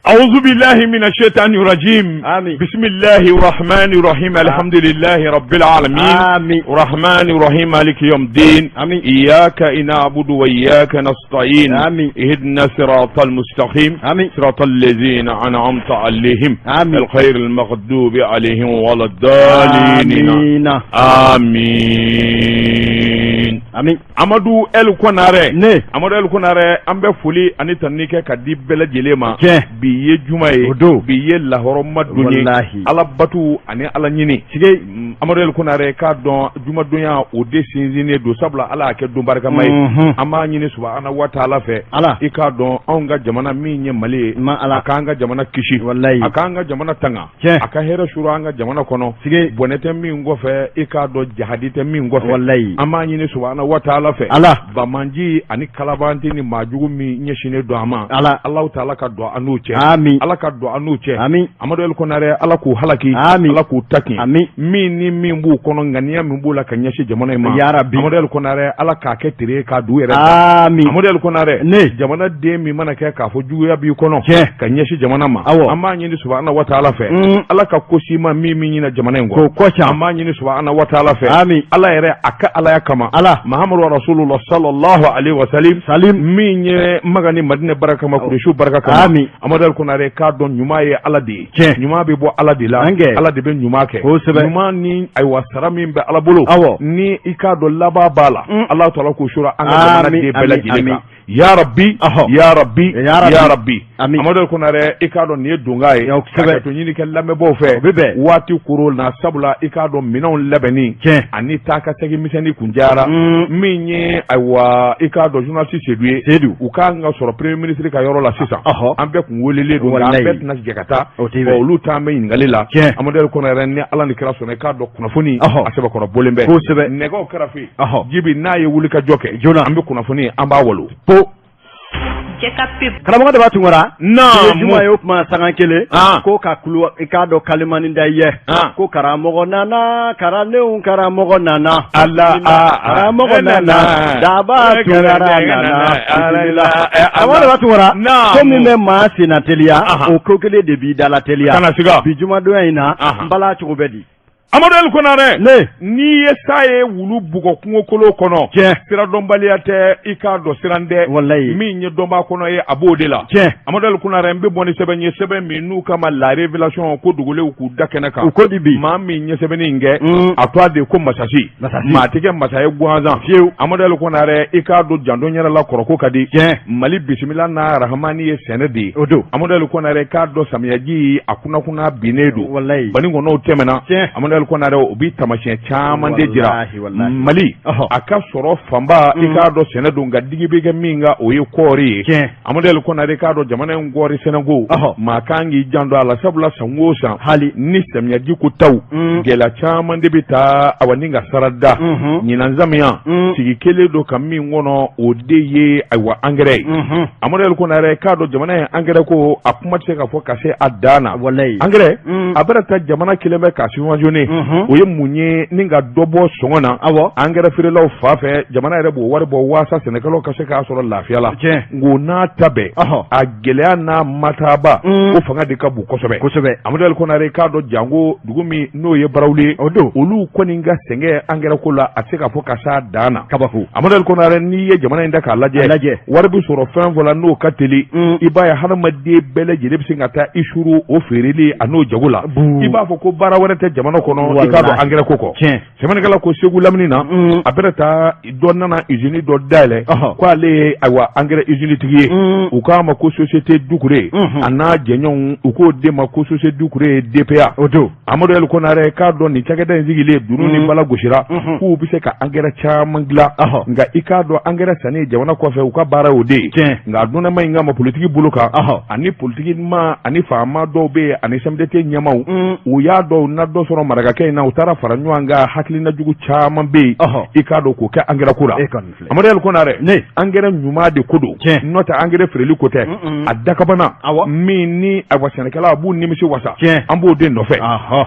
أعوذ بالله من الشيطان الرجيم. آمين. بسم الله الرحمن الرحيم، الحمد لله رب العالمين. آمين. الرحمن الرحيم، مالك يوم الدين. آمين. إياك نعبد وإياك نستعين. آمين. اهدنا الصراط المستقيم. آمين. صراط الذين أنعمت عليهم. آمين. الخير المغضوب عليهم ولا الضالين. آمين. آمين. آمين. Amadu El Konare. Ne. Amadu El Konare, an bɛ foli ani tanuni kɛ ka di bɛɛ lajɛlen ma. Tiɲɛ. Bi ye juma ye. O don. Bi ye lahɔrɔma don ye. Walahi. Ala batu ani Ala ɲini. Sige. Amadu El Konare, k'a dɔn jumadonya o de sinsinnen don, sabula Ala y'a kɛ don barikama ye. An b'a ɲini subahana wa taala fɛ. Ala. I k'a dɔn anw ka jamana min ye Mali ye. Ma Ala. A k'an ka jamana kisi. Walahi. A k'an ka jamana tanga. Tiɲɛ. A ka hɛrɛ suru an ka jamana kɔnɔ. Sige. Bɔnɛ tɛ min kɔfɛ, i k'a dɔn jahadi tɛ min kɔfɛ. Walahi. An b'a ɲini subahana wa taala fɛ. Ala. Bamanji ani kalabanti ni maajugu min ɲɛsinnen don an ma. Ala. Alahu taala ka don an n'u cɛ. Amin. Ala ka don an n'u cɛ. Amin. Amadu El Konare, Ala k'u halaki. Amin. Ala k'u takin. Amin. Min ni min b'u kɔnɔ, ŋaniya min b'u la ka ɲɛsin jamana in ma. Ya Rabbi. Amadu El Konare, Ala k'a kɛ tere ye k'a d'u yɛrɛ da. Amin. Amadu El Konare. Ne. Jamana den min mana kɛ k'a fɔ juguya b'i kɔnɔ. Tiɲɛ. Ka ɲɛsin jamana ma. Awɔ. An b'a ɲini subahana wa taala fɛ. Ala ka ko si ma min min ɲina jamana in kɔ. K'o kɔ ca. An b'a ɲini subahana wa taala fɛ. Amin. Ala yɛrɛ a ka alaya kama. Ala. Mahamadu Rasulullah sallallahu alaihi wa sallam. Salim. Min ye Maga ni Madinɛ baraka kama, Kuresu baraka kama. Amin. Amadu El Konare, k'a dɔn ɲuman ye Ala de ye. Tiɲɛ. Ɲuman bɛ bɔ Ala de la. Ankɛ. Ala de bɛ ɲuman kɛ. Kosɛbɛ. Ɲuman ni ayiwa sara min bɛ Ala bolo. Awɔ. Ni i k'a dɔn laban b'a la. Ala taala k'o sura an ka jamana Amin, den bɛɛ amin, lajɛlen amin. kan. Ya Rabbi. Ɔhɔ. Ya Rabbi. Ya Rabbi. Ya Rabbi. Amin. Amadu El Konare, i k'a dɔn nin ye donka ye. Ya, kosɛbɛ. Ka to ɲini kɛ lamɛnbaaw fɛ. O bɛ bɛn. Waati koro na, sabula i k'a dɔn minɛnw labɛnni. Tiɲɛ. Ani taa ka segin misɛnnin kun jara. Min ye ayiwa i k'a dɔn journaliste Sedu ye. Sedu. U k'an ka sɔrɔ premier ministre ka yɔrɔ la sisan. Ɔhɔ. An bɛɛ kun welelen don, nka an Walayi. bɛɛ tɛna jɛ ka taa. O tɛ bɛn. Bon, olu t'an bɛ ɲininkali la. Tiɲɛ. Amadu El Konare, ni Ala ni kira sɔnna, i k'a dɔn kunnafoni. Ɔhɔ. A sɛbɛkɔrɔ bɔlen bɛ. Kosɛbɛ. Nɛgɛw kɛrɛfɛ. Ɔhɔ. Jibi n'a ye wuli ka jɔ kɛ. Joona. An bɛ kunnafoni an b'a walo. Po. Cɛ ka pep. Karamɔgɔ de b'a tunkara. Naamu. Juma ye o kuma sanga kelen. Ah. Ko ka kulu i k'a dɔn kalimani da yɛ. Ah. Ko karamɔgɔ nana kalandenw karamɔgɔ nana. Ala, ah, ah. Karamɔgɔ Eh, nana. nana. Daba Eh, tunkara nana. nana. Ala, Bisimila. eh, ala. Karamɔgɔ de b'a tunkara. Naamu. Ko min bɛ maa senna teliya. Ahan. O ko kelen de b'i dala teliya. Kana siga. Bi jumadonya in na. Ahan. N bala cogo bɛ di. Amadu El Konare. Ne. N'i ye sa ye wulu bugɔ kungokolo kɔnɔ. Tiɲɛ. Siradɔnbaliya tɛ, i k'a dɔn siran tɛ. Walayi. Min ye dɔnbaa kɔnɔ ye, a b'o de la. Tiɲɛ. Amadu El Konare, n bɛ bɔ ni sɛbɛn ye, sɛbɛn min n'u kama la révélation ko dogolenw k'u da kɛnɛ kan. U ko di bi. Maa min ye sɛbɛnni in kɛ. A to a de ko masasi. Masasi. Maa tɛ kɛ masa ye gansan. Fiyewu. Amadu El Konare, i k'a dɔn janto yɛrɛ la kɔrɔko ka di. Tiɲɛ. Mali bisimila n'a rahamani ye sɛnɛ de ye. O don. Amadu El Konare, k'a dɔn samiyaji a kunnakunna binnen don. Walayi. Bani kɔnɔw tɛmɛna. Tiɲɛ. Amadu El Konare, o bi taamasiyɛn caman de jira. Walahi, walahi. Mali Ɔhɔ. a ka sɔrɔ fanba, i k'a dɔn sɛnɛ don, nka digi bɛ kɛ min kan, o ye kɔɔri ye. Tiɲɛ. Amadu El Konare, k'a dɔn jamana in kɔɔri sɛnɛko. Ɔhɔ. Maa kan k'i janto a la, sabula san o san. Hali. Ni samiyaji ko taw. Gɛlɛya caman de bɛ taa awa ni ka sara da. Ɲinan samiya. Sigi kelen don ka min kɔnɔ, o de ye ayiwa angɛrɛ ye. Amadu El Konare, k'a dɔn jamana in angɛrɛ ko a kuma tɛ se ka fɔ ka se a dan na. Walayi. Angɛrɛ a bɛna taa jamana kelen bɛ k'a subventionné. O ye mun ye ni ka dɔ bɔ sɔngɔ na. Awɔ. Angɛrɛ feerelaw fa fɛ, jamana yɛrɛ b'o wari bɔ waasa sɛnɛkɛlaw ka se k'a sɔrɔ lafiya la. Tiɲɛ. Nko n'a ta bɛɛ. Ɔhɔ. A gɛlɛya n'a mataaba. O fanga de ka bon kosɛbɛ. Kosɛbɛ. Amadu El Konare, k'a dɔn janko dugu min n'o ye Barawuli ye. O don. Olu kɔni ka sɛgɛn angɛrɛ ko la, a tɛ se k'a fɔ ka s'a dan na. Kabako. Amadu El Konare, n'i ye jamana in ta k'a lajɛ. A lajɛ. Wari bɛ sɔrɔ fɛn fɛn la n'o ka teli. I b'a ye hadamaden bɛɛ lajɛlen bɛ se ka taa i suru o feereli a n'o jago la. Buu. I b'a fɔ ko baara wɛrɛ tɛ jamana kɔnɔ, i k'a dɔn Walahi. angɛrɛ ko kɔ. Tiɲɛ. Sɛbɛnnikɛla ko Segu lamini na. A bɛna taa dɔ nana usine dɔ dayɛlɛ. Ɔhɔ. Ko ale ye ayiwa angɛrɛ usine tigi ye. U k'a ma ko société Dukure. A n'a jɛɲɔgɔnw, u k'o de ma ko société Dukure DPA. O don. Amadu El Konare, k'a dɔn nin cakɛda in sigilen dunun ni bala gosira. K'u bɛ se ka angɛrɛ caman dilan. Ɔhɔ. Nka i k'a dɔn angɛrɛ sanni jamana kɔfɛ, u ka baara y'o de ye. Tiɲɛ. Nka a dunnama in kama politiki bolo kan. Ɔhɔ. Ani politiki ma ani faama dɔw bɛ yen ani CMDT ɲɛmaaw. U y'a dɔn u na dɔ sɔrɔ maraka jɛkakɛ in na, u taara fara ɲɔgɔn kan, hakilina jugu caman bɛ yen, i k'a dɔn k'o kɛ angɛrɛ ko la. Amadu El Konare, angɛrɛ ɲuman de ko don, n'o tɛ angɛrɛ feereli ko tɛ. A dakabana min ni ayiwa sɛnɛkɛla a b'u nimisi wasa, an b'o de nɔfɛ.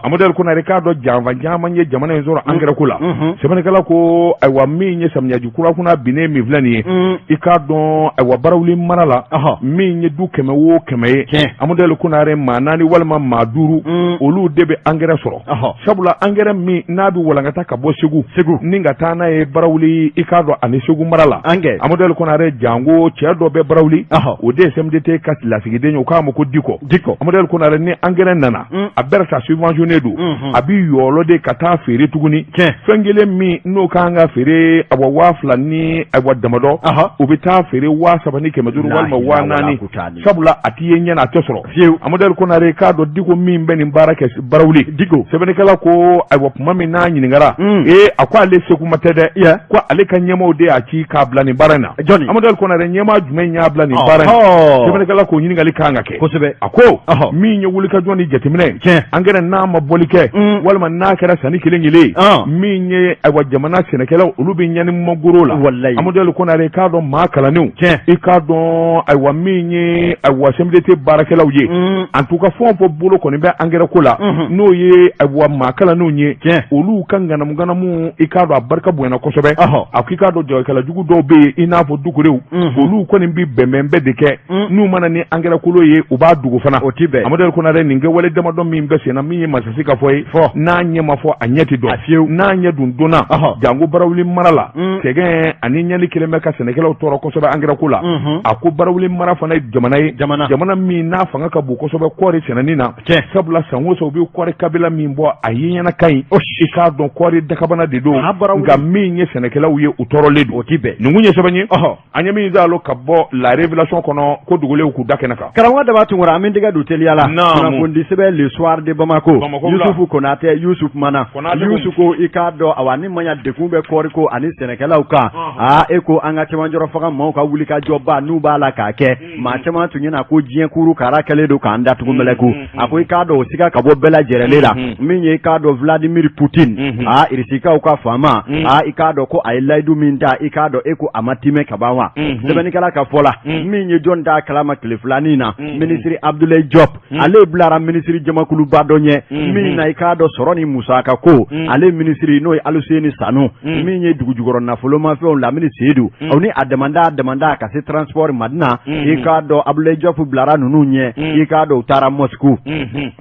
Amadu El Konare, k'a dɔn janfa caman ye jamana in sɔrɔ angɛrɛ ko la. Sɛbɛnnikɛla ko ayiwa min ye samiyaji kura kunna binnen min filɛ nin ye, i k'a dɔn ayiwa Barawuli mara la, min ye du 100 o 100 ye, Amadu El Konare, maa naani walima maa duuru, olu de bɛ angɛrɛ sɔrɔ, sabula angɛrɛ min n'a bɛ walankata ka bɔ Segu Segu ni ka taa n'a ye Barawuli, i k'a dɔn ani Segu mara la. Amadu El Konare, janko cɛ dɔ bɛ Barawuli, o de ye CMDT ka lasigiden ye, u k'a ma ko Dikɔ. Dikɔ, Amadu El Konare, ni angɛrɛ nana, a bɛɛ ta subventionné don, a bɛ yɔlɔ de ka taa feere tuguni. Fɛn kelen min n'o kan ka feere awa 2000 ni ayiwa damadɔ, o bɛ taa feere 3500 walima 4000, sabula a t'i ye ɲɛ na, a tɛ sɔrɔ fiyewu. Amadu El Konare, k'a dɔn Diko min bɛ nin baara kɛ Barawuli, Diko, sɛbɛnnikɛla ko ayiwa tuma min n'a ɲininkara, ee a ko ale sekuma tɛ dɛ, ko ale ka ɲɛmaaw de y'a ci k'a bila nin baara in na. Jɔnni? Amadu El Konare, ɲɛmaa jumɛn y'a bila nin baara in na? Sɛbɛnnikɛla k'o ɲininkali kan ka kɛ. Kosɛbɛ. A ko min ye wulikajɔ ni jateminɛ, angɛrɛ n'a ma bɔli kɛ walima n'a kɛra sanni kelen kelen ye, min ye ayiwa jamana sɛnɛkɛlaw, olu bɛ ɲani magoro la. Walayi. Amadu El Konare, k'a dɔn maa kalannenw, i k'a dɔn ayiwa min ye ayiwa CMDT baarakɛlaw ye, en tout cas fɛn o fɛn bolo kɔni bɛ angɛrɛ ko la, n'o ye ayiwa maa kalannenw ye, olu ka ŋanamu ŋanamu, i k'a dɔn a barika bonyana kosɛbɛ. A ko i k'a dɔn jagokɛla jugu dɔw bɛ yen, i n'a fɔ Dukurew, olu kɔni bɛ bɛnbɛnbɛn de kɛ. N'u mana ni angɛrɛ kolo ye, u b'a dogo fana. O tɛ bɛn. Amadu El Konare, nin kɛwale damadɔ min bɛ sen na, min ye masasi ka fɔ ye, n'a ɲɛ ma fɔ, a ɲɛ tɛ dɔn fiyewu. N'a ɲɛ dun donna, janko Barawuli mara la, sɛgɛn ani ɲani kelen bɛ ka sɛnɛkɛlaw tɔɔrɔ kosɛbɛ angɛrɛ ko la. A ko Barawuli mara fana ye jamana ye, jamana min n'a fanga ka bon kosɛbɛ kɔɔri sɛnɛni na, sabula san o san u bɛ kɔɔri kabila min bɔ, a ye ɲɛna ka ɲi, i k'a dɔn kɔɔri dakabana de don, nka min ye sɛnɛkɛlaw ye, u tɔɔrɔlen don. O tɛ bɛn. Nin kun ye sɛbɛn ye an ye min zalo ka bɔ La Révélation kɔnɔ, ko dugulenw k'u da kɛnɛ kan. Karamɔgɔ Daba Tunkara, an bɛ tɛgɛ don teliya la. Kunnafoni sɛbɛn Le Soir de Bamako, Yusufu Konatɛ, Yusuf Mana, Yusufu ko i k'a dɔn awa ni maɲa degun bɛ kɔɔri ko ani sɛnɛkɛlaw kan. Aa, e ko an ka cɛmancɛrɔ fanga maaw ka wulikajɔba n'u b'a la k'a kɛ, maa caman tun ɲɛna ko diɲɛ kuru kara kɛlen don k'an datugu mɛlɛku. A ko i k'a dɔn o siga ka bɔ bɛɛ lajɛrɛlen la. Min ye i k'a dɔn Vladimir Poutine, aa Irisikaw ka faama, aa i k'a dɔn ko a ye layidu min ta, i k'a dɔn e ko a ma timɛ ka ban wa? Sɛbɛnnikɛla ka fɔ la, min ye jɔn t'a kalama tile filanin na, minisiri Abdoulaye Diop, ale bilara minisiri jamakuluba dɔ ɲɛ min na, i k'a dɔn sɔrɔ ni musaka ko, ale minisiri n'o ye Aluseni Sanu, min ye dugujukɔrɔ nafolomafɛnw Lamini Seyidu, aw ni a damanda damanda ka se transport Madina, i k'a dɔn Abdoulaye Diop bilara ninnu ɲɛ. I k'a dɔn u taara Moscou.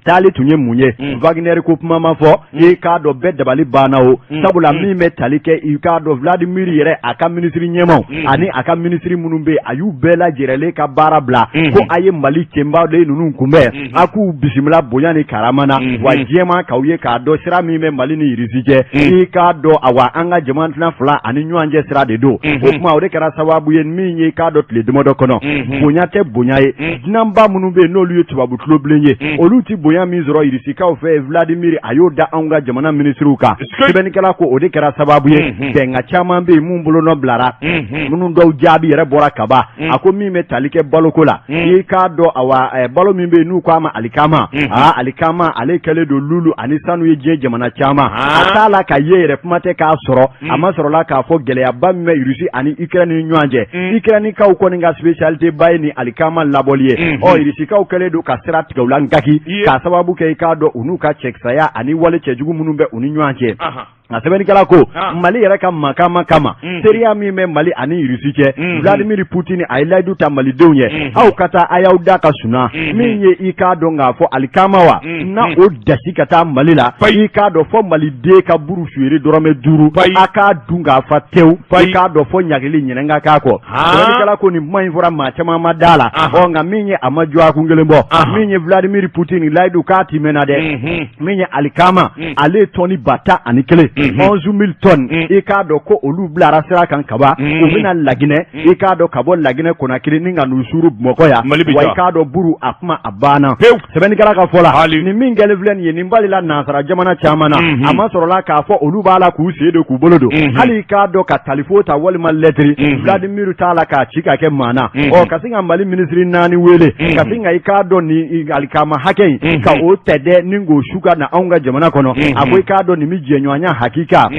Taali tun ye mun ye? Wagner ko kuma ma fɔ. I k'a dɔn bɛɛ dabali banna o, sabula min bɛ tali kɛ, i k'a dɔn Vladimir yɛrɛ, a ka minisiri ɲɛmaaw ani a ka minisiri minnu bɛ yen, a y'u bɛɛ lajɛrɛlen ka baara bila, ko a ye Mali cɛnba de ninnu kunbɛn, a k'u bisimila bonya ni karama na, wa diɲɛmaa k'aw ye k'a dɔn sira min bɛ Mali ni Irisi cɛ, i k'a dɔn awa an ka jamana fila ani ɲɔgɔn cɛ sira de don. O kuma o de kɛra sababu ye min ye, i k'a dɔn tile damadɔ kɔnɔ, bonya tɛ bonya ye, dunanba minnu bɛ yen n'olu ye tubabu tulobilen ye, olu tɛ bonya min sɔrɔ Irisikaw fɛ, Vladimir a y'o da anw ka jamana minisiriw kan. Sɛbɛnnikɛla ko o de kɛra sababu ye bɛnkan caman bɛ yen mun bolonɔ bilara, minnu dɔw jaabi yɛrɛ bɔra kaban. A ko min bɛ tali kɛ baloko la, i k'a dɔn awa balo min bɛ yen n'u k'a ma alikama, aa alikama ale kɛlen don lulu ani sanu ye diɲɛ jamana caman, a t'a la ka ye yɛrɛ, kuma tɛ k'a sɔrɔ. A ma sɔrɔla k'a fɔ gɛlɛyaba min bɛ Irisi ani Ukraine ni ɲɔgɔn cɛ, Ukrainekaw kɔni ka spécialité ba ye ni alikama labɔli ye. Ɔ Irisikaw kɛlen don ka sira tigɛ u la nkaki, k'a sababu kɛ i k'a dɔn u n'u ka cɛkisɛya ani wale cɛjugu minnu bɛ u ni ɲɔgɔn cɛ. Nka sɛbɛnnikɛla ko Mali yɛrɛ ka makama kama, teriya min bɛ Mali ani Irisi cɛ, Vladimir Poutine a ye layidu ta malidenw ye, aw ka taa a y'aw da ka suna min ye, i k'a dɔn k'a fɔ alikama wa na o dasi ka taa Mali la, i k'a dɔn fɔ maliden ka buru feere dɔrɔmɛ 5, a k'a dun k'a fa tewu, i k'a dɔn fɔ ɲagili ɲinɛ ka k'a kɔ. Sɛbɛnnikɛla ko nin kuma in fɔra, maa caman ma da la. Ɔ nka min ye a ma jɔ kun kelen bɔ, min ye Vladimir Poutine layidu k'a timɛna dɛ. Min ye alikama, ale ye tɔni 11,000. 11000 tonnes, i k'a dɔn ko olu bilara sira kan kaban, u bɛna Laginɛ, i k'a dɔn ka bɔ Laginɛ Konakiri ni ka n'u suuru Bamakɔ yan. Wa i k'a dɔn buru a kuma a banna. Sɛbɛnnikɛla ka fɔ la, nin min kɛlen filɛ nin ye, nin balila nansara jamana caman na, a ma sɔrɔla k'a fɔ olu b'a la k'u sen don k'u bolo don, hali i k'a dɔn ka talifo ta walima lɛtiri, Vladimir t'a la k'a ci ka kɛ maa na. Ɔ ka sin ka Mali minisiri 4 wele ka sin ka i k'a dɔn nin alikama hakɛ in ka o tɛdɛ ni k'o su ka na anw ka jamana kɔnɔ. A ko i k'a dɔn nin bɛ jɛɲɔgɔnya hakika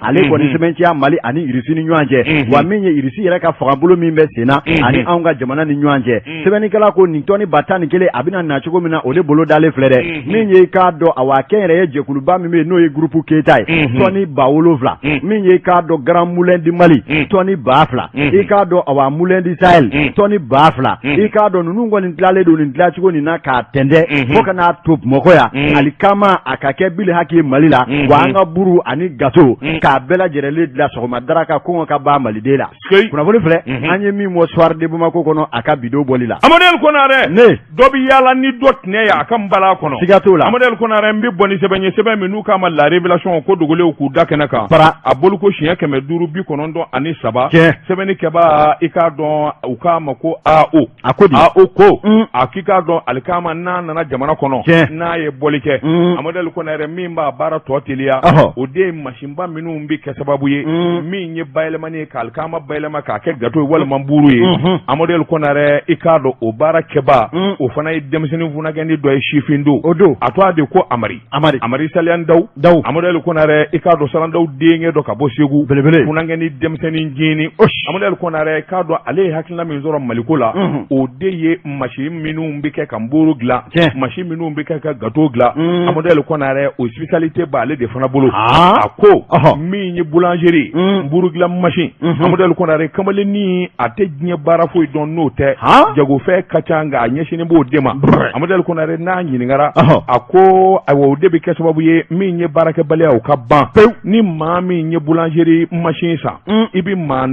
ale kɔni sɛbɛntiya Mali ani Irisi ni ɲɔgɔn cɛ, wa min ye Irisi yɛrɛ ka fangabolo min bɛ sen na ani anw ka jamana ni ɲɔgɔn cɛ. Sɛbɛnnikɛla ko nin tɔni 11,000 a bɛna na cogo min na, o de bolo dalen filɛ dɛ. Min ye i k'a dɔn awa kɛnyɛrɛye jɛkuluba min bɛ yen n'o ye groupe Keyita ye, tɔni 7000. Min ye i k'a dɔn Grand Moulin du Mali, tɔni 2000. I k'a dɔn awa Moulin du Sahel, tɔni 2000. I k'a dɔn ninnu kɔni tilalen don nin tilacogo nin na k'a tɛntɛn fo ka n'a to Bamakɔ yan, alikama a ka kɛ bili haki Mali la, wa an ka buru ani gato k'a bɛɛ lajɛlen dilan sɔgɔma daraka kɔngɔ ka ban maliden la. Kunnafoni filɛ an ye min bɔ Soir de Bamako kɔnɔ a ka bi don bɔli la. Amadu El Konare, ne dɔ bɛ yaala ni dɔ tɛnɛ ye a ka nbalan kɔnɔ. Siga t'o la. Amadu El Konare, n bɛ bɔ ni sɛbɛn ye, sɛbɛn min n'u k'a ma La Révélation, ko dogolenw k'u da kɛnɛ kan. Bara. A boliko siɲɛ 593. Tiɲɛ. Sɛbɛnnikɛbaa, i k'a dɔn u k'a ma ko AO. A ko di? AO ko a k'i k'a dɔn alikama n'a nana jamana kɔnɔ. Tiɲɛ. N'a ye bɔli kɛ. Amadu El Konare, min b'a baara tɔ teliya. O de ye masinba minnu bɛ kɛ sababu ye min ye bayɛlɛmani ye ka alikama bayɛlɛma k'a kɛ gato ye walima buru ye. Amadu El Konare, i k'a dɔn o baara kɛba, o fana ye denmisɛnnin funankɛnin dɔ ye, sifin don. O don. A tɔgɔ de ko Amari. Amari. Amari Saliyan Daw. Daw. Amadu El Konare, i k'a dɔn Salan Daw denkɛ dɔ ka bɔ Segu. Belebele. Funankɛnin denmisɛnnin jinin. Amadu El Konare, i k'a dɔn ale ye hakilina min sɔrɔ Maliko la, o de ye machine minnu bɛ kɛ ka nburu dilan, machine minnu bɛ kɛ ka gato dilan. Amadu El Konare, o spécialité b'ale de fana bolo. A ko min ye boulangerie, nburu dilan machine, Amadu El Konare, kamalennin a tɛ diɲɛ baara foyi dɔn n'o tɛ, jagofɛn ka ca nka a ɲɛsinnen b'o de ma. Amadu El Konare, n'a ɲininkara, a ko ayiwa o de bɛ kɛ sababu ye min ye baarakɛbaliya o ka ban pewu. Ni maa min ye boulangerie machine san, i bɛ maa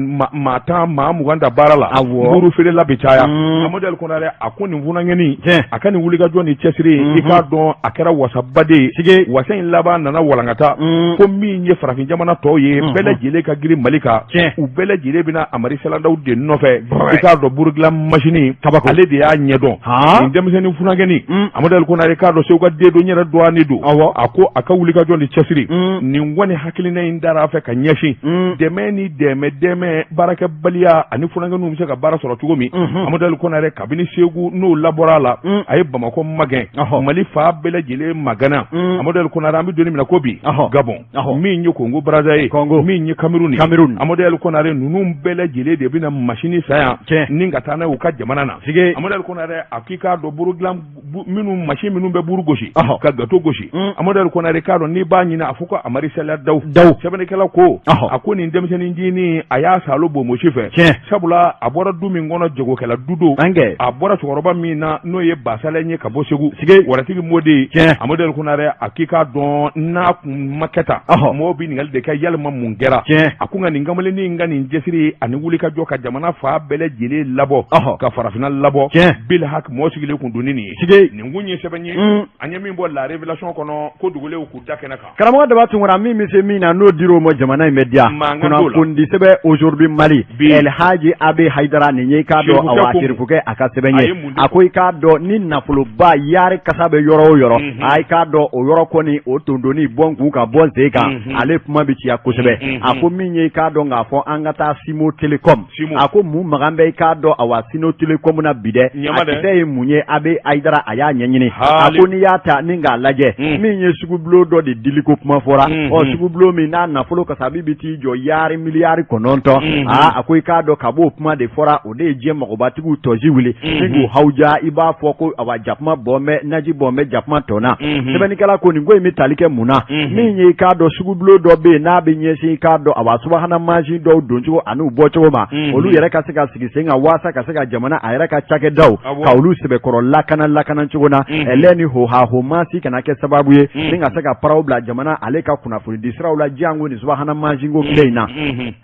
10, maa 20 ta baara la, buru feerela bɛ caya. Amadu El Konare, a ko nin funankɛnin a ka nin wulikajɔ ni cɛsiri, i k'a dɔn a kɛra wasaba de ye. Wasa in laban nana walankata ko min ye farafin jamana tɔw ye, bɛɛ lajɛlen ka girin Mali kan, u bɛɛ lajɛlen bɛna Amari Salan Daw de nɔfɛ. I k'a dɔn buru dilan machine, ale de y'a ɲɛdɔn. Nin denmisɛnnin funankɛnin, Amadu El Konare, k'a dɔn Segu ka den don, n yɛrɛ dɔgɔnin don. A ko a ka wulikajɔ ni cɛsiri nin kɔni hakilina in dara a fɛ ka ɲɛsin dɛmɛ ni dɛmɛ baarakɛbaliya ani funankɛninw bɛ se ka baara sɔrɔ cogo min. Amadu El Konare, kabini Segu n'o labɔra a la, a ye Bamakɔ magɛn, Mali fan bɛɛ lajɛlen magɛnna. Amadu El Konare, an bɛ don min na ko bi, Gabon, min ye Kongo Brazza ye, min ye Cameroun ye, Amadu El Konare, ninnu bɛɛ lajɛlen de bɛna machine san yan ni ka taa n'a ye u ka jamana na. Amadu El Konare, a k'i k'a dɔn buru dilan minnu machine minnu bɛ buru gosi ka gato gosi, Amadu El Konare, k'a dɔn n'i b'a ɲini, a fɔ ko Amari Saliya Daw. Sɛbɛnnikɛla ko a ko nin denmisɛnnin ncinin a y'a salo bonbosi fɛ, sabula a bɔra du min kɔnɔ, jagokɛla du don. A bɔra cɛkɔrɔba min na n'o ye Basalɛ ye ka bɔ Segu, waratigi mɔden. Amadu El Konare, a k'i k'a dɔn n'a kun ma kɛ tan, mɔgɔw bɛ ɲininkali de kɛ yalima mun kɛra. A ko nka nin kamalennin ka nin cɛsiri ani wulikajɔ ka jamana fan bɛɛ lajɛlen labɔ, ka farafinna labɔ, bil haki mɔgɔ sigilen kun don ni nin ye. Nin kun ye sɛbɛn ye an ye min bɔ La Révélation kɔnɔ, ko dogolenw k'u da kɛnɛ kan. Karamɔgɔ Daba Tunkara, min bɛ se min na n'o dir'o ma, jamana in bɛ diya. Kunnafonidi sɛbɛn Aujourd'hui Mali, El Hadji Abe Hayidara, nin ye i k'a dɔn awa serifukɛ a ka sɛbɛn ye. A ko i k'a dɔn ni nafoloba yaari kasa bɛ yɔrɔ o yɔrɔ, a i k'a dɔn o yɔrɔ kɔni o tondonni bɔ n kun ka bɔ n sen kan, ale kuma bɛ ciya kosɛbɛ. A ko min ye i k'a dɔn k'a fɔ an ka taa Simo Telecom, a ko mun magan bɛ i k'a dɔn awa Sino Telecom na bi dɛ, a kisɛ ye mun ye? Abe Hayidara a y'a ɲɛɲini. A ko n'i y'a ta ni k'a lajɛ, min ye sugubulon dɔ de diliko kuma fɔra, ɔ sugubulon min n'a nafolo kasabi bɛ t'i jɔ yaari miliyari 9, aa a ko i k'a dɔn ka b'o kuma de fɔra, o de ye diɲɛ magobatigiw tɔsi wuli ni k'u hawuja, i b'a fɔ ko awa jakuma bɔn bɛ naji bɔn bɛ jakuma tɔn na. Sɛbɛnnikɛla ko nin ko in bɛ tali kɛ mun na? Min ye i k'a dɔn sugubulon dɔ bɛ yen n'a bɛ ɲɛsin i k'a dɔn awa subahana mansin dɔw doncogo an'u bɔcogo ma, olu yɛrɛ ka se ka sigi sen kan waasa ka se ka jamana a yɛrɛ ka cakɛdaw ka olu sɛbɛkɔrɔ lakana lakana. lakana cogo na ɛlɛ ni hohaho maa si kana kɛ sababu ye ni ka se ka paraw bila jamana ale ka kunnafonidi siraw la jango nin subahana mansinko tile in na.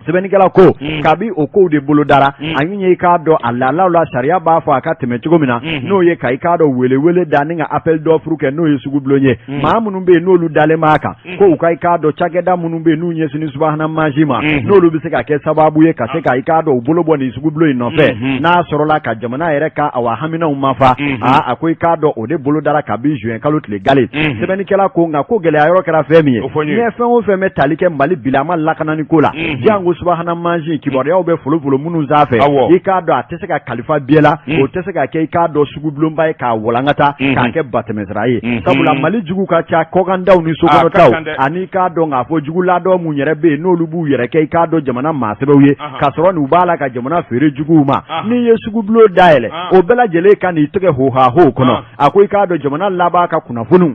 Sɛbɛnnikɛla ko kabi o kow de bolodara a ye i k'a dɔn a laalaw la sariya b'a fɔ a ka tɛmɛ cogo min na n'o ye ka i k'a dɔn welewele da ni ka appel d'offre kɛ n'o ye sugubulon ye maa minnu bɛ yen n'olu dalen b'a kan ko u ka i k'a dɔn cakɛda minnu bɛ yen n'u ɲɛsinni subahana mansin ma n'olu bɛ se ka kɛ sababu ye ka se ka i k'a dɔn u bolo bɔ nin sugubulon in nɔfɛ n'a sɔrɔla ka jamana yɛrɛ ka awa haminaw mafa aa a ko i k'a dɔn o de bolodara kabi juin kalo tile gale sɛbɛnnikɛla ko nka ko gɛlɛya yɔrɔ kɛra fɛn min ye diɲɛ fɛn o fɛn bɛ tali kɛ Mali bilama lakanani ko la jango subahana mansin kibaruyaw bɛ folofolo minnu sanfɛ i k'a dɔn a tɛ se ka kalifa biɲɛ la o tɛ se ka kɛ i k'a dɔn sugubulonba ye k'a walankata k'a kɛ batɛmɛsira ye sabula Mali jugu ka ca kɔkantaw ni sokɔnɔtaw ani i k'a dɔn k'a fɔ jugu ladɔn mun yɛrɛ bɛ yen n'olu b'u yɛrɛ kɛ i k'a dɔn jamana maasɛbɛw ye k'a sɔrɔ n'u b'a la ka jamana feere juguw ma n'i ye sugubulon dayɛlɛ o bɛɛ lajɛlen ka n'i tɛgɛ hohaho kɔnɔ a ko i k'a dɔn jamana laban ka kunnafoniw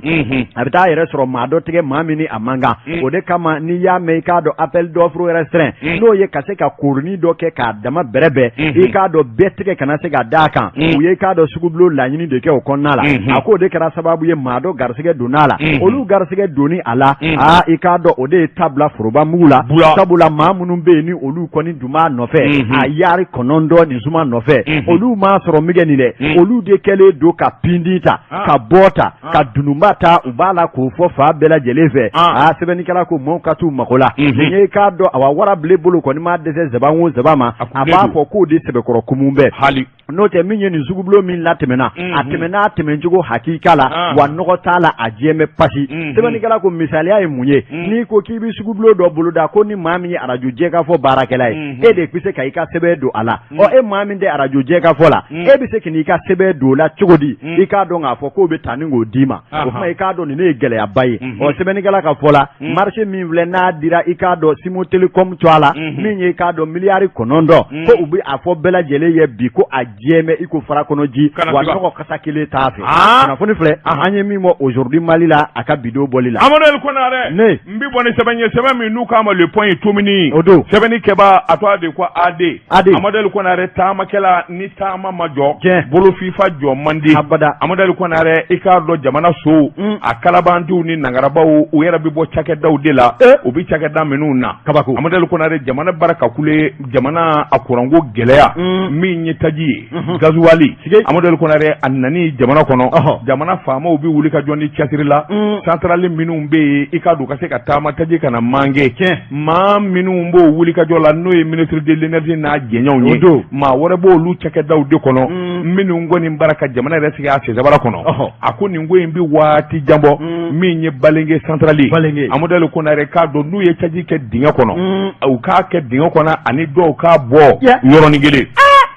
a bɛ taa yɛrɛ sɔrɔ maa dɔ tɛgɛ maa min ni a man kan o de kama n'i y'a mɛn i k'a dɔn appel d'offre restreint n'o ye ka se ka koronin dɔ kɛ k'a dama bɛrɛbɛn i k'a dɔn bɛɛ tɛgɛ kana se ka d'a kan u ye i k'a dɔn sugubulon laɲini de kɛ o kɔnɔna la a k'o de kɛra sababu ye maa dɔ garisɛgɛ donna a la olu garisɛgɛ donni a la aa i k'a dɔn o de ye ta bila foroba mugu la sabula maa minnu bɛ yen ni olu kɔni dun b'a nɔfɛ a yaari kɔnɔntɔn nin suma nɔfɛ olu m'a sɔrɔ min kɛ nin dɛ olu de kɛlen don ka pindi ta ka bɔ ta ka dununba ta u b'a la k'o fɔ fan bɛɛ lajɛlen fɛ aa sɛbɛnnikɛla ko maaw ka t'u mago la nin ye i k'a dɔn awa warabilen bolo kɔni ma dɛsɛ zaban o zaban ma a b'a fɔ k'o de sɛbɛkɔrɔ kumu bɛɛ hali n'o tɛ min ye nin sugubulon min latɛmɛna a tɛmɛna a tɛmɛcogo hakika la wa nɔgɔ t'a la a jɛ bɛ pasi sɛbɛnnikɛla ko misaliya ye mun ye n'i ko k'i bɛ sugubulon dɔ boloda ko ni maa min ye arajo jɛkafɔ baarakɛla ye e de bɛ se ka i ka sɛbɛn don a la ɔ e maa min tɛ arajo jɛkafɔ la e bɛ se k'i ka sɛbɛn don o la cogo di i k'a dɔn k'a fɔ k'o bɛ taa ni k'o d'i ma o tuma i k'a dɔn nin ne ye gɛlɛyaba ye ɔ sɛbɛnnikɛla ka fɔ la marché min filɛ n'a dira i k'a dɔn Simo Telecom tɔgɔ la min ye i k'a dɔn miliyari 9 ko u bɛ a fɔ bɛɛ lajɛlen ye bi ko a jɛ bɛ i ko fara kɔnɔ ji wa nɔgɔ kasa kelen t'a fɛ kunnafoni filɛ an ye min bɔ aujourd'hui Mali la a ka bi don bɔli la Amadu Konare ne n bɛ bɔ ni sɛbɛn ye sɛbɛn min n'u k'a ma Le Point tumuni o don sɛbɛnni kɛba a tɔgɔ de ko AD AD Amadu Konare taamakɛla ni taama ma jɔ tiɲɛ bolofifa jɔ man di abada Amadu Konare i k'a dɔn jamana sow a kalabantiw ni nangarabaw u yɛrɛ bɛ bɔ cakɛdaw de la u bɛ cakɛda minnu na kabako Amadu Konare jamana bara ka kule jamana a kuranko gɛlɛya min ye taji ye gazuwali Amadu Konare a nani jamana kɔnɔ jamana faamaw bɛ wuli ka jɔ ni cɛsiri la santarali minnu bɛ yen i k'a dɔn u ka se ka taama taji kana manquer maa minnu b'o wuli ka jɔ la n'o ye ministre de l'énergie n'a jɛɲɔgɔnw ye maa wɛrɛ b'olu cakɛdaw de kɔnɔ minnu kɔni bara ka jamana yɛrɛ sigi a sensabara kɔnɔ a ko nin ko in bɛ waati jan bɔ min ye Balenge santarali Amadu Konare k'a dɔn n'u ye taji kɛ dingɛ kɔnɔ u k'a kɛ dingɛ kɔnɔ ani dɔw k'a bɔ yɔrɔnin kelen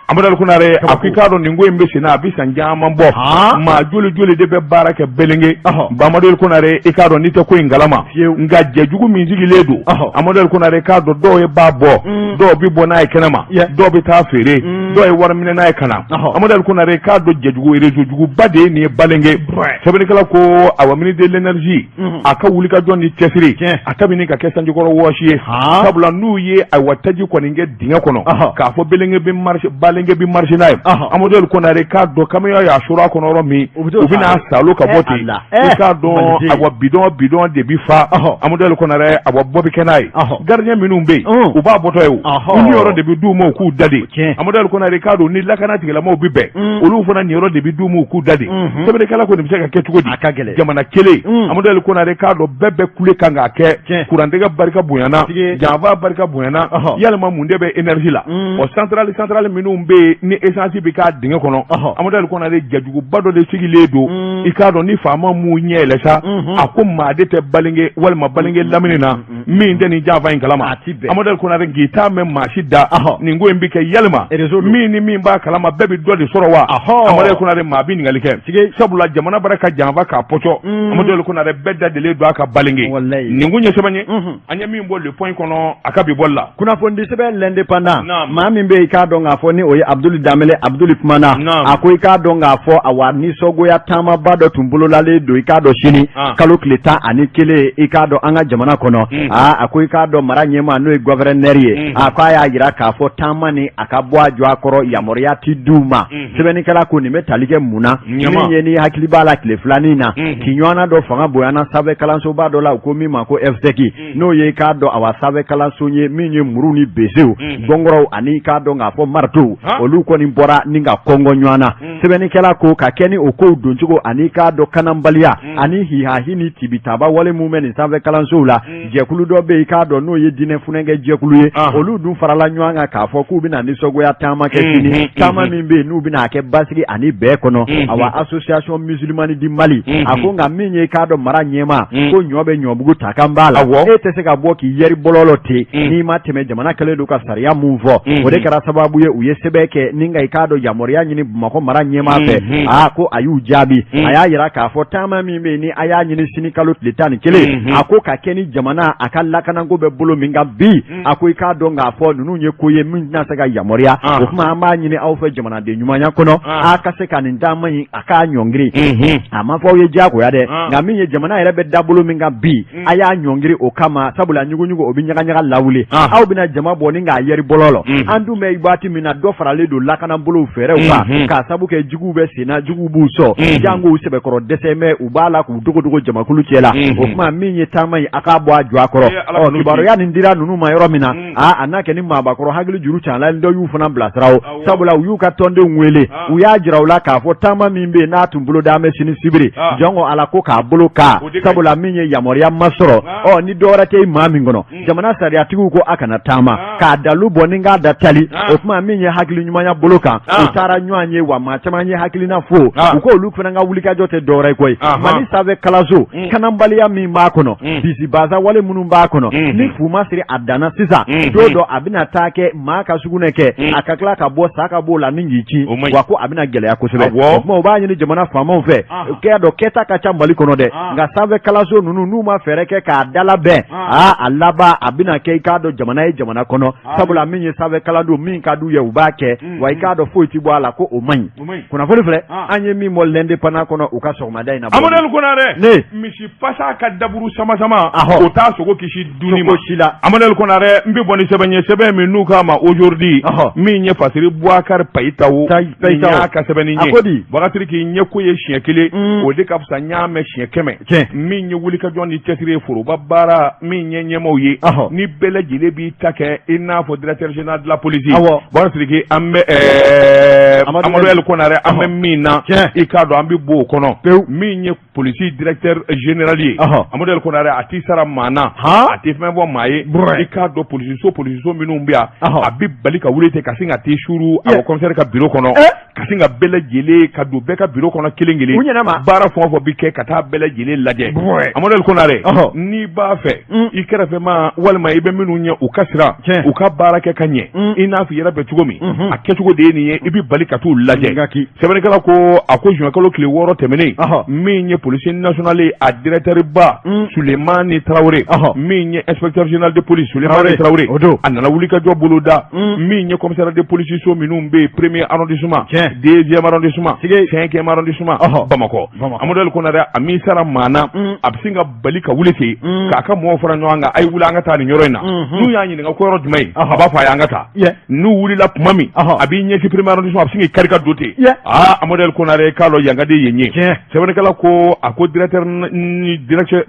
Amadu Konare a ko i k'a dɔn nin ko in bɛ senna a bɛ san caman bɔ maa joli joli de bɛ baara kɛ Balenge Amadu Konare i k'a dɔn n'i tɛ ko in kalama nka jɛjugu min sigilen don Amadu Konare k'a dɔn dɔw ye b'a bɔ dɔw bɛ bɔ n'a ye kɛnɛma dɔw bɛ taa feere dɔw ye wari minɛ n'a ye ka na Amadu Konare k'a dɔn jɛjugu réseau juguba de ye nin ye Balenge sɛbɛnnikɛla ko awa ministre de l'énergie a ka wulikajɔ ni cɛsiri a ta bɛ ka kɛ sanjikɔrɔ wɔsi ye sabula n'u ye ayiwa taji kɔni kɛ dingɛ kɔnɔ k'a fɔ Balenge bɛ marcher Balenge bɛ marcher n'a ye Amadu Konare k'a dɔn camion y'a sɔrɔ a kɔnɔ yɔrɔ min u bɛna salo ka bɔ ten i k'a dɔn awa bidɔn bidɔn de bɛ fa Amadu Konare awa bɔ bɛ kɛ n'a ye gardien minnu bɛ yen u b'a bɔtɔ ye o niyɔrɔ de bɛ d'u ma u k'u da de Amadu Konare k'a dɔn ni lakana tigilamɔgɔw bɛ bɛn olu fana niyɔrɔ de bɛ d'u ma u k'u da de sɛbɛnnikɛla ko nin bɛ se ka kɛ cogo di a ka gɛlɛn jamana kelen Amadu Konare k'a dɔn bɛɛ bɛ kule kan k'a kɛ kurantigɛ barika bonyana janfa barika bonyana yalima mun de bɛ énergie la o centrale centrale minnu bɛ yen ni essence bɛ k'a dingɛ kɔnɔ Amadu Konare jɛjuguba dɔ de sigilen don i k'a dɔn ni faama m'u ɲɛ yɛlɛ sa a ko maa de tɛ Balenge walima Balenge lamini na min tɛ nin janfa in kalama Amadu Konare k'i t'a mɛn maa si da nin ko in bɛ kɛ yalima min ni min b'a kalama bɛɛ bɛ dɔ de sɔrɔ wa Amadu Konare maa bɛ ɲininkali kɛ sabula jamana bara ka janfa k'a pɔcɔ Amadu Konare bɛɛ da delen don a ka Balenge nin kun ye sɛbɛn ye an ye min bɔ Le Point kɔnɔ a ka bi bɔli la kunnafonidi sɛbɛn L'Indépendant maa min bɛ i k'a dɔn k'a fɔ ni o ye Abdul Danbele Abdul kumana a ko i k'a dɔn k'a fɔ awa nisɔngoya taamaba dɔ tun bololalen don i k'a dɔn sini kalo tile 11 i k'a dɔn an ka jamana kɔnɔ. Aa, a ko i k'a dɔn mara ɲɛmaa n'o ye gouverneur ye, a ko a y'a jira k'a fɔ taama nin a ka bɔ a jɔ a kɔrɔ, yamaruya ti d'u ma. Sɛbɛnnikɛla ko nin bɛ tali kɛ mun na? Min ye ni hakili b'a la tile filanin na, kiɲɔgɔnna dɔ fanga bonyana sanfɛ kalansoba dɔ la, u ko min ma ko EFSEC, n'o ye i k'a dɔn awa sanfɛ kalanso ye min ye muru ni besew, gɔngɔrɔw ani i k'a dɔn k'a fɔ maritow, olu kɔni bɔra ni ka kɔngɔ ɲɔgɔn na. Sɛbɛnnikɛla ko ka kɛ ni o kow doncogo ani i k'a dɔn kananbaliya ani hihahi ni tibitaba wale min bɛ nin sanfɛ kalansow la, jɛkulu dɔ bɛ yen, i k'a dɔn n'o ye diinɛ funankɛ jɛkulu ye, olu dun farala ɲɔgɔn kan k'a fɔ k'u bɛna nisɔngoya taama kɛ sini, taama min bɛ yen n'u bɛna a kɛ basigi ani bɛn kɔnɔ, awa association musulmane du Mali. A ko nka min ye i k'a dɔn mara ɲɛmaa ko ɲɔ bɛ ɲɔbugu ta kan b'a la, e tɛ se ka bɔ k'i yɛri bɔlɔlɔ ten n'i ma tɛmɛ jamana kɛlen don ka sariya mun fɔ. O de kɛra sababu ye u ye sɛbɛn kɛ ni ka i k'a dɔn yamaruya ɲini Bamakɔ mara ɲɛmaa fɛ. Aa, ko a y'u jaabi, a y'a jira k'a fɔ taama min bɛ yen ni a y'a ɲini sini kalo tile 11, a ko ka kɛ ni jamana a ka lakanako bɛ bolo min kan bi, a ko i k'a dɔn k'a fɔ ninnu ye ko ye min tɛna se ka yamaruya. O tuma an b'a ɲini aw fɛ jamanaden ɲumanya kɔnɔ, a ka se ka nin taama in a k'a ɲɔngiri. A ma fɔ aw ye diyagoya dɛ, nka min ye jamana yɛrɛ bɛ dabolo min kan bi, a y'a ɲɔngiri o kama, sabula ɲuguɲugu o bɛ ɲagaɲaga lawuli, aw bɛna jama bɔ ni k'a yɛri bɔlɔ la. An dun bɛ waati min na, dɔ faralen don lakanabolow fɛɛrɛw kan, k'a sabu kɛ juguw bɛ senna, juguw b'u sɔn, jango u sɛbɛkɔrɔ dɛsɛ bɛ u b'a la k'u dogodogo jamakulu cɛ la. O tuma min ye taama in, a k'a bɔ a jɔ a kɔrɔ. Ɔ, kibaruya nin dira ninnu ma yɔrɔ min na, aa, a n'a kɛ ni maabakɔrɔ hakili juru canla dɔ y'u fana bilasira o, sabula u y'u ka tɔndenw wele, u y'a jira u la k'a fɔ taama min bɛ yen n'a tun bolo dalen bɛ sini sibiri, jɔn ko Ala ko k'a bolo ka, sabula min ye yamaruya ma sɔrɔ. Ɔ, ni dɔwɛrɛ tɛ maa min kɔnɔ, jamana sariyatigiw ko a kana taama, k'a dalu bɔ ni k'a da tali. O tuma min ye hakili ɲumanya bolo kan, u taara ɲɔgɔn ye wa maa caman ye hakilina fo, u ko olu fana ka wulikajɔ tɛ dɔwɛrɛ ye koyi, Mali sanfɛ kalanso kananbaliya min b'a kɔnɔ, bisibasa wale minnu b'a kɔnɔ, ni fu ma siri a danna sisan, don dɔ a bɛna taa kɛ maa ka sugunɛ kɛ, a ka tila ka bɔ sa ka b'o la ni k'i ci wa, ko a bɛna gɛlɛya kosɛbɛ. O tuma u b'a ɲini jamana faamaw fɛ, k'a dɔn kɛta ka ca Mali kɔnɔ dɛ, nka sanfɛ kalanso ninnu, n'u ma fɛɛrɛ kɛ k'a dalabɛn, aa, a laban a bɛna kɛ i k'a dɔn jamana ye jamana kɔnɔ, sabula min ye sanfɛ kalandenw min ka d'u ye u b'a kɛ, wa i k'a dɔn foyi tɛ bɔ a la, ko o man ɲi. Kunnafoni filɛ an ye min bɔ L'Indépendant kɔnɔ u ka sɔgɔmada in na. Amadu Konare, ne misi pasa ka daburu sama sama, o t'a sogo kisi dunni ma si la. Amadu Konare, n bɛ bɔ ni sɛbɛn ye, sɛbɛn min n'u k'a ma Aujourd'hui, min ye Fasiri Boubacar Payitaho y'a ka sɛbɛnni ye. A ko di? Bakari k'i ɲɛ ko ye siɲɛ kelen, o de ka fisa n y'a mɛn siɲɛ 100. Min ye wulikajɔ ni cɛsiri ye foroba baara min ye ɲɛmaaw ye, ni bɛɛ lajɛlen b'i ta kɛ i n'a fɔ directeur général de la police. Bakari Sidiki, an bɛ Amadu El Konare, an bɛ min na, i k'a dɔn an bɛ bɔ o kɔnɔ. Min ye polisi directeur général ye, Amadu El Konare, a t'i sara maa na, a tɛ fɛn fɔ maa ye. I k'a dɔn polisiso minnu bɛ yan, a bɛ bali ka wuli ten ka sin ka t'i suuru a commissaire ka bureau kɔnɔ, ka sin ka bɛɛ lajɛlen ka don bɛɛ ka bureau kɔnɔ kelen kelen, baara fɛn o fɛn bɛ kɛ ka taa bɛɛ lajɛlen lajɛ. Amadu El Konare, n'i b'a fɛ i kɛrɛfɛmaa walima i bɛ minnu ɲɛ u ka siran u ka baara kɛ ka ɲɛ i n'a fɔ i yɛrɛ bɛ cogo min, a kɛcogo de ye nin ye, i bɛ bali ka t'u lajɛ. Sɛbɛnnikɛla ko a ko juin kalo tile 6 tɛmɛnen, min ye police nationale a directeur ba Sulemani Tarawele, min ye inspecteur général de police Sulemani Tarawele, a nana wulikajɔ boloda min ye commissariat de police so minnu bɛ yen, premier arrondissement, deuxième arrondissement, cinquième arrondissement Bamakɔ. Amadu El Konare, a m'i sara maa na, a bɛ sin ka bali ka wuli ten k'a ka mɔgɔw fara ɲɔgɔn kan, a ye wuli an ka taa nin yɔrɔ in na. N'u y'a ɲininka ko yɔrɔ jumɛn ye, a b'a fɔ a ye an ka taa. N'u wulila tuma min, a b'i ɲɛsin premier arrondissement, a bɛ sin k'i kari ka don ten. Aa, Amadu El Konare, k'a lɔn yan ka di yen ye. Sɛbɛnnikɛla ko a ko directeur ni directeur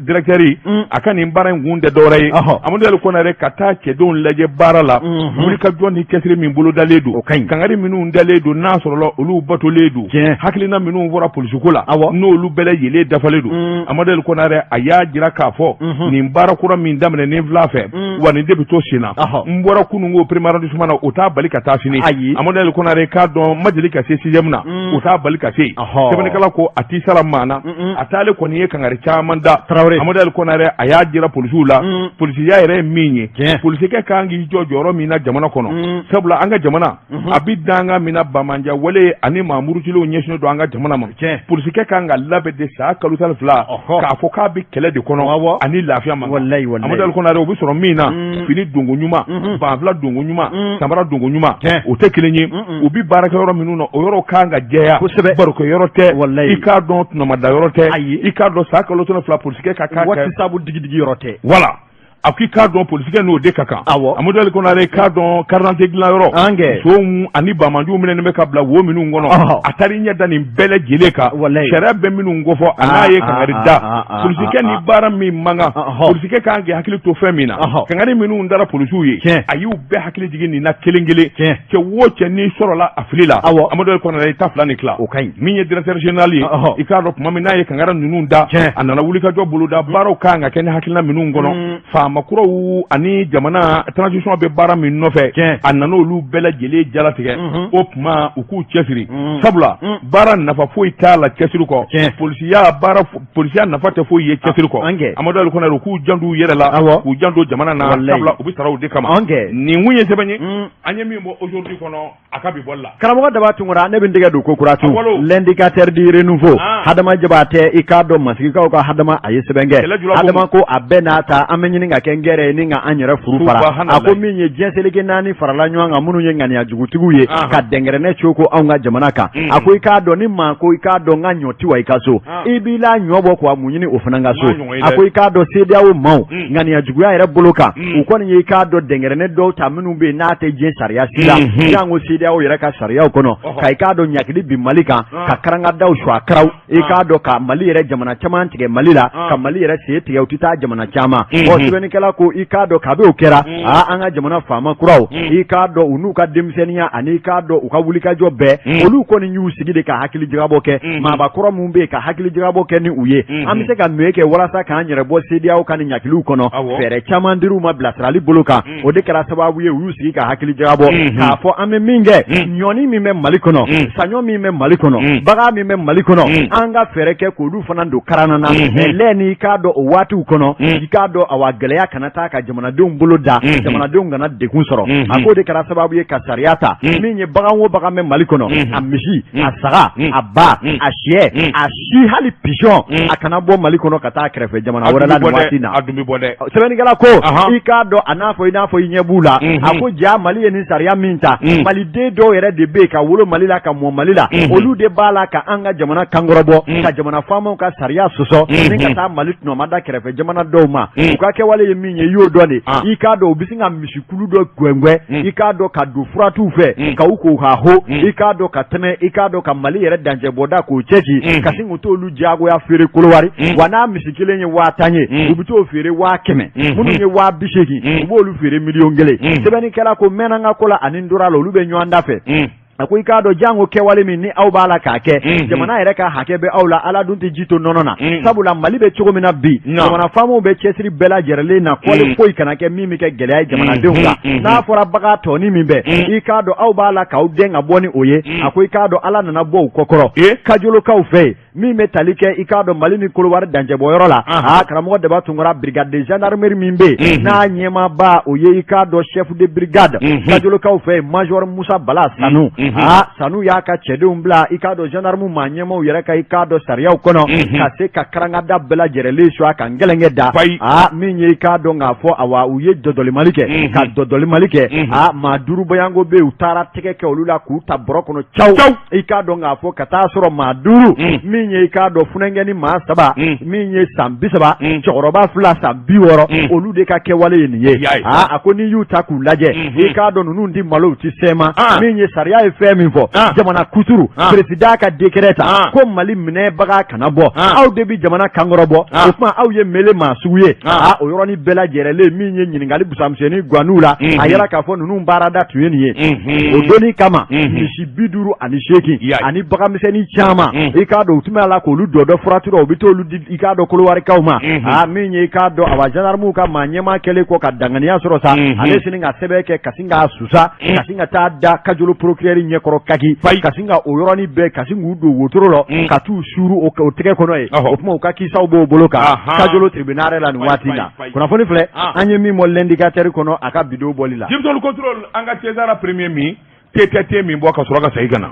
a ka nin baara in kun tɛ dɔwɛrɛ ye, Amadu El Konare, ka taa cɛdenw lajɛ baara la, wulikajɔ ni cɛsiri min bolodalen don, kangari minnu dalen don, n'a sɔrɔla olu batolen don, hakilina minnu fɔra polisiko la, n'olu bɛɛ lajɛlen dafalen don. Amadu El Konare, a y'a jira k'a fɔ nin baara kura min daminɛ nin fila fɛ, wa nin de bɛ to sen na. N bɔra kununko premier arrondissement na, o t'a bali ka taa sini. Amadu El Konare, k'a dɔn ma deli ka se sixième na, o t'a bali ka se yen. Sɛbɛnnikɛla ko a t'i sara maa na, a taalen kɔni ye kangari caman da. Amadu El Konare, a y'a jira polisiw la, polisiya yɛrɛ ye min ye, polisikɛ kan k'i jɔ jɔyɔrɔ min na jamana kɔnɔ, sabula an ka jamana a bɛ danga min na, bamanja wale ani maa murutilenw ɲɛsinnen don an ka jamana ma. Polisikɛ kan ka labɛn de san kalo 12 k'a fɔ k'a bɛ kɛlɛ de kɔnɔ ani lafiya ma. Amadu El Konare, o bɛ sɔrɔ min na, fini donko ɲuman, banfula donko ɲuman, samara donko ɲuman, o tɛ kelen ye. U bɛ baarakɛ yɔrɔ minnu na, o yɔrɔ kan ka jɛya, barokɛ yɔrɔ tɛ, i k'a dɔn tɔnɔmada yɔrɔ tɛ, i k'a dɔn san kalo 12 polisikɛ ka kan kɛ sabu digidigi yɔrɔ tɛ. Wala A ko i k'a dɔn polisikɛ n'o de ka kan. Awɔ. Amadu Ali Konare, i k'a dɔn carte d'identité dilanyɔrɔ. An kɛ. Sonw ani banbaanciw minɛnen bɛ ka bila wo minnu kɔnɔ. Ɔhɔ. A taara i ɲɛ da nin bɛɛ lajɛlen kan. Walayi. Sariya bɛ minnu kofɔ a n'a ye kangari da. Polisikɛ ni baara min man kan. Ɔhɔ. Polisikɛ kan k'i hakili to fɛn min na. Ɔhɔ. Kangari minnu dara polisiw ye. Tiɲɛ. A y'u bɛɛ hakili jigin nin na kelen kelen. Tiɲɛ. Cɛ o cɛ n'i sɔrɔla a fili la. Awɔ. Amadu Ali Konare, i ta fila ni tila. O ka ɲi. Min ye directeur général ye. Ɔhɔ. I k'a dɔn tuma min n'a ye kangari ninnu da. Tiɲɛ. A nana wulikajɔ boloda baaraw kan ka kɛ ni hakilina minnu kɔnɔ. Faama kuraw ani jamana transition bɛ baara min nɔfɛ. Tiɲɛ. A nana olu bɛɛ lajɛlen jalatigɛ. O tuma u k'u cɛsiri. Sabula baara nafa foyi t'a la cɛsiri kɔ. Tiɲɛ. Polisiya baara polisiya nafa tɛ foyi ye cɛsiri kɔ. An kɛ. Amadu Ali Konare, u k'u janto u yɛrɛ la. Awɔ. K'u janto jamana na. Walayi. Sabula u bɛ sara o de kama. An kɛ. Nin kun ye sɛbɛn ye. An ye min bɔ Aujourd'hui kɔnɔ a ka bi bɔli la. Karamɔgɔ Daba Tunkara, ne bɛ n tɛgɛ don ko kura tun. Awɔ. L'indicateur du renouveau. Ah. Hadama Jabatɛ, i k'a dɔn masigikaw ka Hadama, a ye sɛbɛn kɛ. Kɛlɛ jula ko. Hadama ko a bɛɛ n'a ta, an bɛ ɲini ka kɛ ngɛrɛ ye ni ka an yɛrɛ furu fara. Subahanallahi. A ko min ye diɲɛ seleke naani farala ɲɔgɔn kan, minnu ye ŋaniya jugutigiw ye Ah. ka dɛnkɛrɛnɛ coko anw ka jamana kan. A ko i k'a dɔn ni maa ko i k'a dɔn n ka ɲɔ ti wa i ka so. Ah. I b'i la ɲɔ bɔ k'a mun ɲini o fana ka so. Maa ɲɔgɔn ye A dɛ. ko i k'a dɔn CEDEAO maaw ŋaniya juguya yɛrɛ bolo kan. U kɔni ye i k'a dɔn dɛnkɛrɛnɛ dɔw ta minnu bɛ yen n'a tɛ diɲɛ sariya si la. Jango CEDEAO yɛrɛ ka sariyaw kɔnɔ. Ka i k'a dɔn ɲakili bin Mali kan. Ka karangadaw su a karaw. I k'a dɔn ka Mali yɛrɛ jamana caman tigɛ Mali la. Ka Mali yɛrɛ sen tigɛ u tɛ taa jamana caman. Ɔ sɛbɛnnikɛla ko i k'a dɔn kabi o kɛra. Aa an ka jamana faama kuraw. I k'a dɔn u n'u ka denmisɛnninya ani i k'a dɔn u ka wulikajɔ bɛɛ. Olu kɔni y'u sigi de ka hakili jagabɔ kɛ. Maabakɔrɔ minnu bɛ yen ka hakili jagabɔ kɛ ni u ye. An bɛ se ka mun kɛ walasa k'an yɛrɛ bɔ CEDEAO ka nin ɲakiliw kɔnɔ. Awɔ. Fɛɛrɛ caman dir'u ma bilasirali bolo kan. O de kɛra sababu ye u y'u sigi ka hakili jagabɔ. K'a fɔ an bɛ min kɛ. Ɲɔni min bɛ Mali kɔnɔ. Saɲɔ min bɛ Mali kɔnɔ. Bagan min bɛ Mali kɔnɔ. An ka fɛɛrɛ kɛ k'olu fana don karana na. Mais lɛ ni i k'a dɔn o waatiw kɔnɔ. I k'a dɔn awa gɛlɛya kana taa ka jamanadenw bolo da. Jamanadenw kana degun sɔrɔ. A k'o de kɛra sababu ye ka sariya ta. Min ye bagan o bagan bɛ Mali kɔnɔ. A misi, a saga, a ba, a sɛ, a si hali pigeon. A kana bɔ Mali kɔnɔ ka taa kɛrɛfɛ jamana wɛrɛ la nin waati in na. A dun bɛ bɔ dɛ. Sɛbɛnnikɛla ko Ahan. i k'a dɔn a n'a fɔ i n'a fɔ i ɲɛ b'u la. A ko ja Mali ye nin sariya min ta. Maliden dɔw yɛrɛ de bɛ yen ka wolo Mali la ka mɔ Mali la. Olu de b'a la ka an ka jamana kankɔrɔbɔ. Ka jamana faamaw ka sariya sɔsɔ. Ni ka taa Mali tɔnɔmada kɛrɛfɛ jamana dɔw ma. U ka kɛwale ye min ye i y'o dɔn de. I k'a dɔn u bɛ sin ka misikulu dɔ gɛngɛn. I k'a dɔn ka don furatiw fɛ. Ka u ko ka ho. I k'a dɔn ka tɛmɛ i k'a dɔn ka Mali yɛrɛ dancɛbɔda k'o cɛci. Ka sin k'u t'olu diyagoya feere Kolowari. Wa n'a misi kelen ye 10 000 ye. U bɛ t'o feere 100 000. Minnu ye 80 000. U b'olu feere 1 000 000. Sɛbɛnnikɛla ko mɛnna n ka ko la ani n tora la olu bɛ ɲɔgɔn da fɛ. A ko i k'a dɔn jango kɛwale min ni aw b'a la k'a kɛ jamana yɛrɛ ka hakɛ bɛ aw la ala dun tɛ ji to nɔnɔ na sabula Mali bɛ cogo min na bi jamana faamaw bɛ cɛsiri bɛɛ lajɛlen na kɔli foyi kana kɛ min bɛ kɛ gɛlɛya ye jamanadenw kan n'a fɔra bagan tɔni min bɛ i k'a dɔn aw b'a la k'aw dɛn ka bɔ ni o ye a ko i k'a dɔn ala nana bɔ u kɔkɔrɔ kajolokaw fɛ yen min bɛ tali kɛ i k'a dɔn Mali ni Kolowari dancɛbɔyɔrɔ la aa karamɔgɔ Daba Tunkara brigade de gendarmerie min bɛ yen n'a ɲɛmaaba o ye i k'a dɔn chef de brigade kajolokaw fɛ yen major Musa Bala Sanu aa Sanu y'a ka cɛdenw bila i k'a dɔn gendarme maa ɲɛmaaw yɛrɛ ka i k'a dɔn sariyaw kɔnɔ ka se ka karangada bɛɛ lajɛlen su a ka gɛlɛnkɛ da aa min ye i k'a dɔn k'a fɔ awa u ye dɔdɔlimali kɛ ka dɔdɔlimali kɛ aa maa duuru bɔyanko bɛ yen u taara tɛgɛ kɛ olu la k'u ta bɔrɔ kɔnɔ caw i k'a dɔn k'a fɔ ka taa sɔrɔ maa duuru min ye i k'a dɔn funankɛni maa saba min ye san 30 cɛkɔrɔba fila san 60 olu de ka kɛwale ye nin ye aa a ko n'i y'u ta k'u lajɛ i k'a dɔn ninnu ti malo u ti sɛma min ye sariya ye fɛn min fɔ jamana kuturu président ka décret ta ko Mali minɛbaga kana bɔ aw de bɛ jamana kankɔrɔbɔ o tuma aw ye mele maa sugu ye aa o yɔrɔnin bɛɛ lajɛlen min ye ɲininkali busamisɛnnin gan'u la a yɛrɛ k'a fɔ ninnu baarada tun ye nin ye o donni kama misi 58 ani baganmisɛnnin caman i k'a dɔn u tun b'a la k'olu dɔ dɔ furatura u bɛ t'olu di i k'a dɔn Kolowarikaw ma aa min ye i k'a dɔn awa gendarmew ka maa ɲɛmaa kɛlen kɔ ka danganiya sɔrɔ sa ale sini ka sɛbɛn kɛ ka sin k'a susa ka sin ka taa da Kajolo procureur ɲɛkɔrɔ Kaki ka sin ka o yɔrɔnin bɛɛ ka sin k'u don wotoro la ka t'u suuru o tɛgɛ kɔnɔ yen o tuma u ka kisaw b'o bolo kan Kajolo tribunal la nin waati in na kunnafoni filɛ an ye min bɔ l'indicateur kɔnɔ a ka bidon bɔli la. Jimson contrôle an ka César premier min TTT min bɔ ka sɔrɔ ka segin ka na.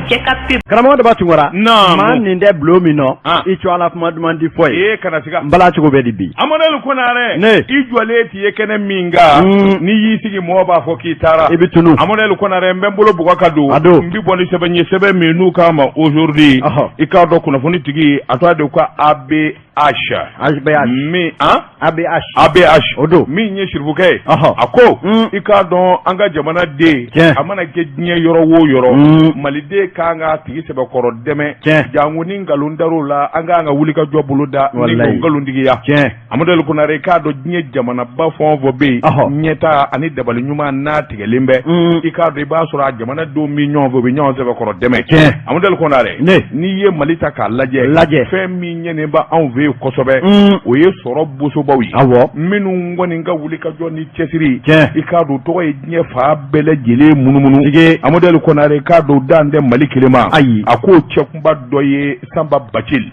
Jɛ ka pub. Karamɔgɔ Daba Tunkara, Naamu. Maa nin tɛ bulon min nɔ, Ah. i tɔgɔ la kuma duman di fɔ ye. Ee, kana siga. N bala cogo bɛ di bi? Amadu Konare, Ne. i jɔlen t'i ye kɛnɛ min kan, n'i y'i sigi mɔgɔ b'a fɔ k'i taara. I bɛ tunu. Amadu Konare, n bɛ n bolo bugɔ ka don. A don. N bɛ bɔ ni sɛbɛn ye, sɛbɛn min n'u k'a ma Aujourd'hui. I k'a dɔn kunnafoni tigi a tɔgɔ de ko ABH. ABH. Min han? ABH. ABH. O don. Min ye sirifukɛ ye. A ko i k'a dɔn an ka jamana den. Tiɲɛ. A mana kɛ diɲɛ yɔrɔ o yɔrɔ. Maliden kan k'a tigi sɛbɛkɔrɔ dɛmɛ. Tiɲɛ. Janko ni nkalon dar'o la, an k'an ka wulikajɔ bolo da. Ni Walayi. k'o nkalontigiya. Amadu Konare, i k'a dɔn diɲɛ jamanaba fɛn o fɛn bɛ yen. Ɲɛtaa ani dabali ɲuman n'a tigɛlen bɛ. I k'a dɔn i b'a sɔrɔ a jamanadenw bɛ ɲɔgɔn fɛ, u bɛ ɲɔgɔn sɛbɛkɔrɔ dɛmɛ. Amadu Konare. Ne. N'i ye Mali ta k'a lajɛ. Lajɛ. Fɛn min ɲɛnen bɛ anw fɛ yen kosɛbɛ. O ye sɔrɔ bosobaw ye. Minnu kɔni ka wulikajɔ ni cɛsiri. I k'a dɔn tɔgɔ ye diɲɛ fan bɛɛ lajɛlen munumunu. Amadu Konare, i k'a dɔn dan tɛ Mali kelen ma. Ayi. A k'o cɛkunba dɔ ye Sanba Bacili.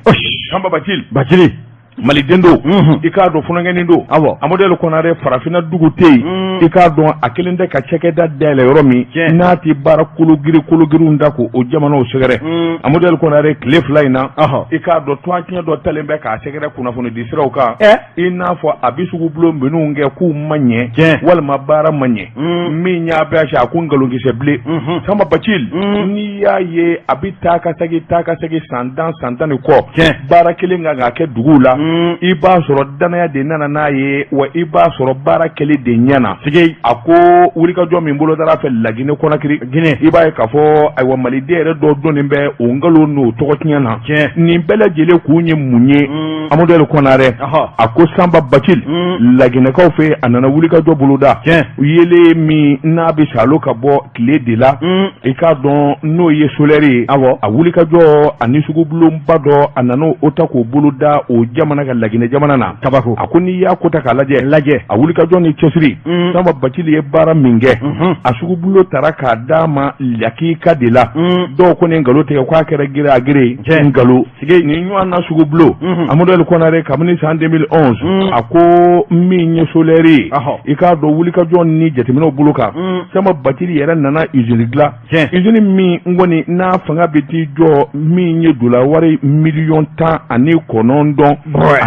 Sanba Bacili. Bacili. Maliden don. I k'a dɔn funankɛnin don. Amadu Konare, farafinna dugu tɛ yen. I k'a dɔn a kelen tɛ ka cakɛda dayɛlɛ yɔrɔ min. N'a tɛ baara kologiri kologirinw da k'o jamanaw sɛgɛrɛ. Amadu Konare, tile 2 in na. I k'a dɔn tɔgɔtiɲɛ dɔ talen bɛ k'a sɛgɛrɛ kunnafoni di siraw kan. I n'a fɔ a bɛ sugubulon minnu kɛ k'u ma ɲɛ. Walima baara ma ɲɛ. Min y'a bɛɛ a ko nkalonkisɛ bilen. Sanba Bacili. N'i y'a ye a bɛ taa ka segin taa ka segin san 10 san 10 ni kɔ. Baara kelen kan k'a kɛ duguw la. I b'a sɔrɔ danaya de nana n'a ye, wa i b'a sɔrɔ baara kɛlen de ɲɛna. A ko wulikajɔ min bolodara fɛ Laginɛ Kɔnakiri. I b'a ye k'a fɔ ayiwa maliden yɛrɛ dɔw donnen bɛ o nkalon n'o tɔgɔ tiɲɛ na. Nin bɛɛ lajɛlen kun ye mun ye? Amadu Konare. A ko Sanba Bacili. Laginɛkaw fɛ a nana wulikajɔ boloda. Yeelen min n'a bɛ salo ka bɔ tile de la. I k'a dɔn n'o ye solaire ye. A wulikajɔ ani sugubulonba dɔ a nana o ta k'o boloda o jamana ka Laginɛ jamana na. Kabako. A ko n'i y'a ko ta k'a lajɛ. Lajɛ. A wulikajɔ ni cɛsiri. Sanba Bacili ye baara min kɛ. A sugubulon taara k'a d'a ma lakika de la. Dɔw ko nin nkalon tigɛ k'a kɛra gré à gré. Nkalon. Nin ɲɔgɔn na sugubulon. Amadu Konare, kabini san 2011. A ko min ye solaire ye. I k'a dɔn wulikajɔ ni jateminɛw bolo kan. Sanba Bacili yɛrɛ nana usine dilan. Usine min kɔni n'a fanga bɛ t'i jɔ min ye dollar wari miliyɔn 19 a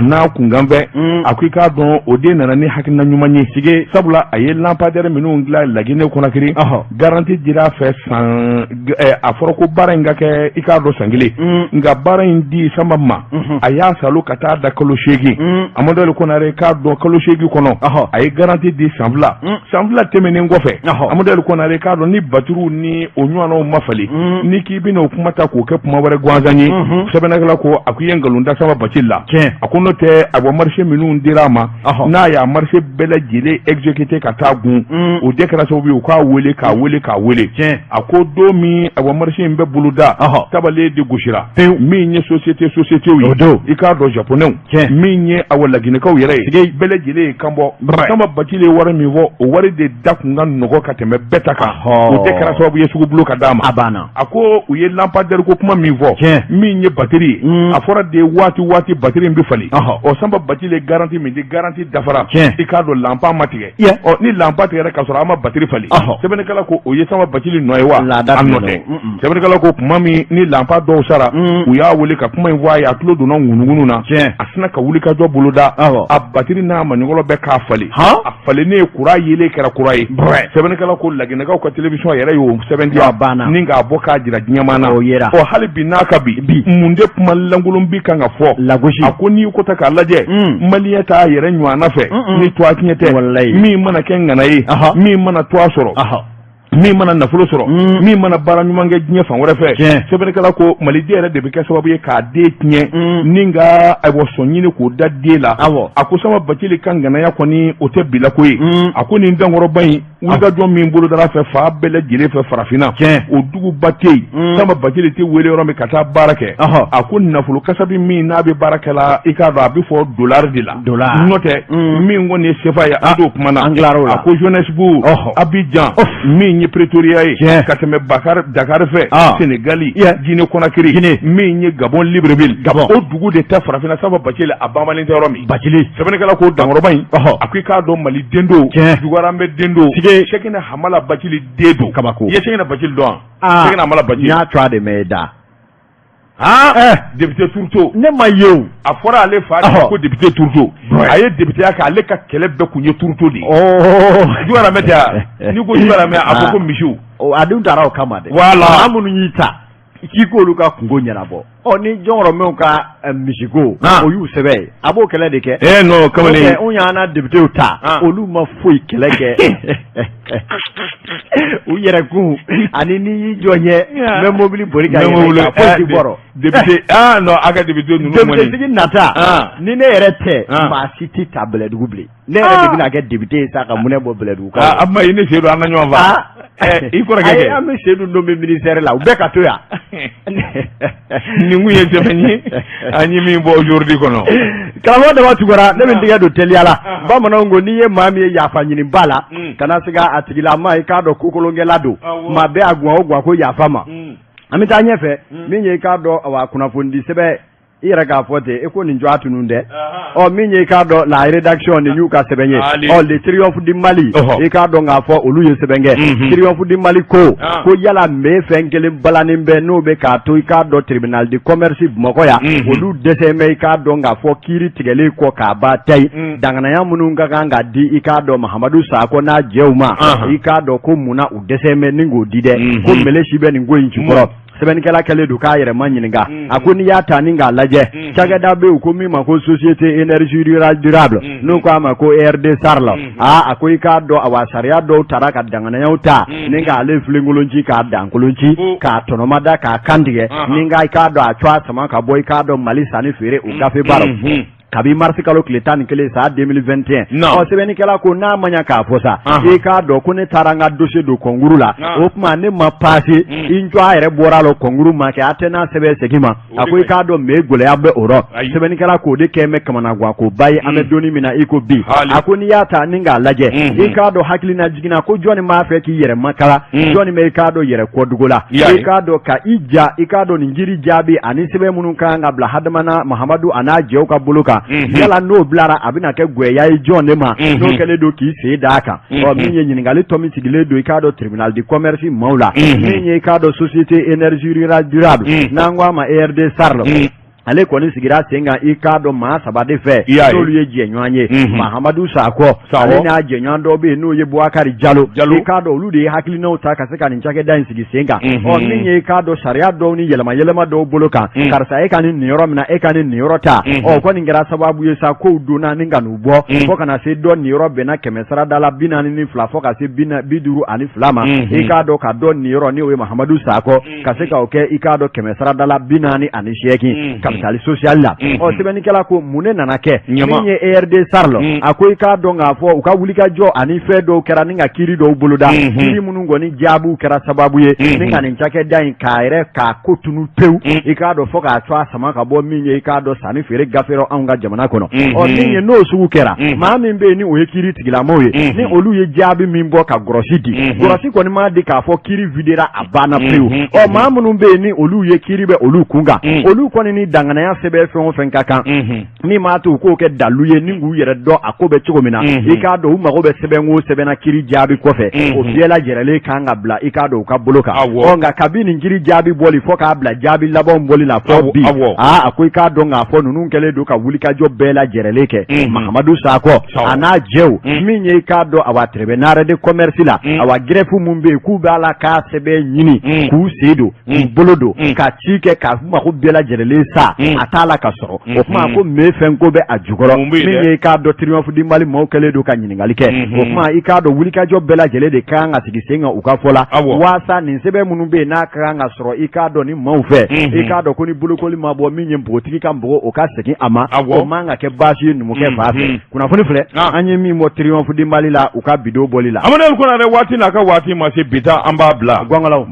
n'a kunkanfɛn. A ko i k'a dɔn o de nana ni hakilina ɲuman ye. Sabula a ye lampadaire minnu dilan Laginɛ Kɔnakiri. Garantie dira a fɛ san a fɔra ko baara in ka kɛ i k'a dɔn san kelen. Nka baara in di Sanba ma. A y'a salo ka taa da kalo 8. Amadu Konare, k'a dɔn kalo 8 kɔnɔ. A ye garantie di san 2. San 2 tɛmɛnen kɔfɛ. Amadu Konare, k'a dɔn ni batiriw ni o ɲɔgɔnnaw ma falen. Ni k'i bɛna o kuma ta k'o kɛ kuma wɛrɛ gansan ye. Sɛbɛnnikɛla ko a ko i ye nkalon da Sanba Bacili la. A ko n'o tɛ ayiwa marché minnu dira a ma. N'a y'a marché bɛɛ lajɛlen exécuté ka taa gun. O de kɛra sababu ye u k'a wele k'a wele k'a wele. A ko don min ayiwa marché in bɛ boloda. Tabale de gosira. Min ye société société ye. I k'a dɔn japonais. Min ye awa laginɛkaw yɛrɛ ye. Bɛɛ lajɛlen ye kan bɔ. Sanba Bacili ye wari min fɔ, o wari de da kun ka nɔgɔ ka tɛmɛ bɛɛ ta kan. O de kɛra sababu ye sugubulon ka d'a ma. A banna. A ko u ye lampadaire ko kuma min fɔ. Min ye batterie ye. A fɔra de waati waati batterie in bɛ falen. Ɔ Sanba Bacili ye garantie min di, garantie dafara. I k'a dɔn lampa ma tigɛ. Ɔ ni lampa tigɛra k'a sɔrɔ a ma batterie falen. Sɛbɛnnikɛla ko o ye Sanba Bacili nɔ ye wa? A nɔ tɛ. Sɛbɛnnikɛla ko tuma min ni lampa dɔw sara. U y'a wele ka kuma in fɔ a ye, a tulo donna ŋunuŋunu na. A sina ka wulikajɔ boloda. A batterie n'a maɲɔgɔlɔ bɛɛ k'a falen. A falennen ye courant yeelen kɛra kura ye. Sɛbɛnnikɛla ko laginɛkaw ka télévision yɛrɛ y'o sɛbɛntiya. Ni k'a bɔ k'a jira diɲɛmaa na. Ɔ hali bi n'a ka bi. Mun de kuma lankolon bi kan ka fɔ? Lagosi. A ko n'i ko ta k'a lajɛ. Maliyɛn t'a yɛrɛ ɲɔgɔnna fɛ. Ni tɔgɔ tiɲɛ tɛ. Min mana kɛ ŋana ye. Min mana tɔgɔ sɔrɔ. Min mana nafolo sɔrɔ. Min mana baara ɲuman kɛ diɲɛ fan wɛrɛ fɛ. Sɛbɛnnikɛla ko maliden yɛrɛ de bɛ kɛ sababu ye k'a den tiɲɛ. Ni ka ayiwa sɔn ɲini k'o da den la. A ko Sanba Bacili ka ŋanaya kɔni o tɛ bilako ye. A ko nin dankɔrɔba in wulikajɔ min bolodara fɛ fan bɛɛ lajɛlen fɛ farafinna. O duguba tɛ yen. Sanba Bacili tɛ wele yɔrɔ min ka taa baara kɛ. A ko nafolo kasabi min n'a bɛ baara kɛ la, i k'a dɔn a bɛ fɔ dollar de la. N'o tɛ min kɔni ye sefa ye, an t'o kuma na. A ko Johannesburg, Abidjan, min ye ye Pretoria ye ka tɛmɛ Bakar Dakar fɛ Senegali Guinée Conakry min ye Gabon Libreville Gabon o dugu de tɛ farafinna saba Bacili a banbalen tɛ yɔrɔ min Bacili sɛbɛnnikɛla ko dankɔrɔba in a ko i k'a dɔn Mali den don Juguaramɛ den don Sɛkinɛ Hamala Bacili den don kabako i ye Sɛkinɛ Bacili dɔn wa Sɛkinɛ Hamala Bacili n y'a tɔgɔ de mɛn e da. Député turuto ne ma ye o a fɔra ale fa ko député turuto a ye députéya kɛ ale ka kɛlɛ bɛɛ kun ye turuto de ye Juguaramɛ tɛ wa n'i ko Juguaramɛ a fɔ ko misiw a dun taara o kama dɛ voilà maa minnu y'i ta k'i k'olu ka kunko ɲɛnabɔ ɔ ni jɔnkɔrɔmɛw ka misiko o y'u sɛbɛ ye a b'o kɛlɛ de kɛ eh non kamalen anw y'an na députéw ta olu ma foyi kɛlɛ kɛ u yɛrɛ kun ani n'i y'i jɔ ɲɛ n bɛ mobili boli ka yɛlɛ kan foyi ti bɔrɔ député ah non a ka député ninnu kɔni député sigi nata ni ne yɛrɛ tɛ maa si tɛ ta Bɛlɛdugu bilen ne yɛrɛ de bɛna kɛ député ye sa ka munɛ bɔ Bɛlɛdugu kan a ma i ni Seydou an ka ɲɔgɔn fa i kɔrɔkɛ kɛ an bɛ Seydou nommé ministère la u bɛɛ ka to yan nin kun ye sɛbɛn ye an ye min bɔ Aujourd'hui kɔnɔ karamɔgɔ daba tugura ne bɛ n tɛgɛ don teliya la bamananw ko n'i ye maa min ye yafa ɲini ba la kana siga a tigilama i k'a dɔn kokolonkɛla don maa bɛɛ a gwan o gwan ko yafa ma an bɛ taa ɲɛfɛ min ye i k'a dɔn awa kunnafonidi sɛbɛn i yɛrɛ k'a fɔ ten e ko nin jɔ tunun dɛ ɔ min ye i k'a dɔn la rédaction nin y'u ka sɛbɛn ye ɔ le triomphe du Mali i k'a dɔn k'a fɔ olu ye sɛbɛn kɛ triomphe du Mali ko ko yala me fɛn kelen balannen bɛ n'o bɛ k'a to i k'a dɔn tribunal de commerce Bamakɔ yan olu dɛsɛ bɛ i k'a dɔn k'a fɔ kiiri tigɛlen kɔ k'a ban tayi danganaya minnu ka kan ka di i k'a dɔn Mahamadu Sakɔ n'a jɛw ma i k'a dɔn ko munna u dɛsɛ bɛ ni k'o di dɛ ko mele si bɛ nin ko in jukɔrɔ sɛbɛnnikɛla kɛlen don k'a yɛrɛ ma ɲininka a ko n'i y'a ta ni k'a lajɛ cakɛda bɛ yen ko min ma ko société énergie rurale durable n'u k'a ma ko ERD SARL aa a ko i k'a dɔn awa sariya dɔw tara ka danganayaw ta ni k'ale filenkolon ci k'a dankolon ci k'a tɔnɔmada k'a kantigɛ ni ka i k'a dɔn a cogoya sama ka bɔ i k'a dɔn Mali sanni feere o gafe baara kabi marisi kalo tile 11 san 2021 ɔ sɛbɛnnikɛla ko n'a ma ɲa k'a fɔ sa i k'a dɔn ko ne taara n ka dossier don concours la o tuma ne ma passé i n a yɛrɛ bɔra a la concours ma kɛ a tɛ n'a sɛbɛn segin ma a ko i k'a dɔn me gɛlɛya bɛ o rɔ sɛbɛnnikɛla k'o de kɛ bɛ kamanagankoba ye an bɛ don min na i ko bi a ko n'i y'a ta ni k'a lajɛ i k'a dɔn hakilina jiginna ko jɔnni b'a fɛ k'i yɛrɛ makala jɔnni bɛ i k'a dɔn yɛrɛ kɔdugo la i k'a dɔn ka i ja i k'a dɔn nin kiiri jaabi ani sɛbɛn minnu ka kan ka bila hadamana Mahamadu a n'a jɛw ka bolo kan yala n'o bilara a bɛna kɛ gwɛya ye jɔn de ma n'o kɛlen don k'i sen d'a kan ɔ min ye ɲininkali tɔ min sigilen don i k'a dɔn tribunal de commerce maaw la min ye i k'a dɔn société énergie rurale durable n'an ko a ma ERD SARL ale kɔni sigira sen kan i k'a dɔn maa saba de fɛ n'olu ye jɛɲɔgɔn ye Mahamadu Sakɔ ale n'a jɛɲɔgɔn dɔ bɛ yen n'o ye Bubakari Jalo i k'a dɔn olu de ye hakilinaw ta ka se ka nin cakɛda in sigi sen kan ɔ min ye i k'a dɔn sariya dɔw ni yɛlɛma yɛlɛma dɔw bolo kan karisa e ka nin niyɔrɔ minɛ e ka nin niyɔrɔ ta ɔ kɔni kɛra sababu ye sa kow donna ni ka n'u bɔ fo ka na se dɔ niyɔrɔ bɛnna kɛmɛ sarada la 42 fo ka se 52 ma i k'a dɔn ka dɔ niyɔrɔ n'o ye Mahamadu Sakɔ ka se k'o kɛ i k'a dɔn kɛmɛ sarada la 48 capital social la ɔ sɛbɛnnikɛla ko mun de nana kɛ min ye ERD SARL a ko i k'a dɔn k'a fɔ u ka wulikajɔ ani fɛn dɔw kɛra ni ka kiiri dɔw boloda kiiri minnu kɔni jaabiw kɛra sababu ye ni ka nin cakɛda in k'a yɛrɛ k'a ko tunu pewu i k'a dɔn fo k'a to a sama ka bɔ min ye i k'a dɔn sanni feere gafe rɔ anw ka jamana kɔnɔ ɔ min ye n'o sugu kɛra maa min bɛ yen ni o ye kiiri tigilamaw ye ni olu ye jaabi min bɔ ka gɔrɔsi di gɔrɔsi kɔni m'a di k'a fɔ kiiri videra a banna pewu ɔ maa minnu bɛ yen ni olu ye kiiri bɛ olu kun kan olu kɔni ni danganaya sɛbɛn fɛn o fɛn ka kan min b'a to u k'o kɛ dalu ye ni k'u yɛrɛ dɔn a ko bɛ cogo min na i k'a dɔn u mago bɛ sɛbɛn o sɛbɛn na kiiri jaabi kɔfɛ o bɛɛ lajɛrɛlen kan ka bila i k'a dɔn u ka bolo kan ɔ nka kabi nin kiiri jaabi bɔli fo k'a bila jaabi labanw bɔli la fo bi aa a ko i k'a dɔn k'a fɔ ninnu kɛlen don ka wulikajɔ bɛɛ lajɛrɛlen kɛ Mahamadu Sakɔ a n'a jɛw min ye i k'a dɔn awa tribunal de commerce la awa greffe min bɛ yen k'u b'a la k'a sɛbɛn ɲini k'u sen don k'u bolo don ka ci kɛ ka mago bɛɛ lajɛrɛlen sa a t'a la ka sɔrɔ o tuma ko me fɛn ko bɛ a jukɔrɔ min ye i k'a dɔn Triomphe du Mali maaw kɛlen don ka ɲininkali kɛ o tuma i k'a dɔn wulikajɔ bɛɛ lajɛlen de ka kan ka sigi sen kan u ka fɔ la waasa nin sɛbɛn minnu bɛ yen n'a ka kan ka sɔrɔ i k'a dɔn ni maaw fɛ i k'a dɔn ko ni bolokoli ma bɔ min ye npogotigi ka npogo o ka segin a ma o man ka kɛ baasi ye numukɛ fan fɛ kunnafoni filɛ an ye min bɔ Triomphe du Mali la u ka bi don bɔli la Amadu Konare waati n'a ka waati ma se bi ta an b'a bila gɔngɔlaw.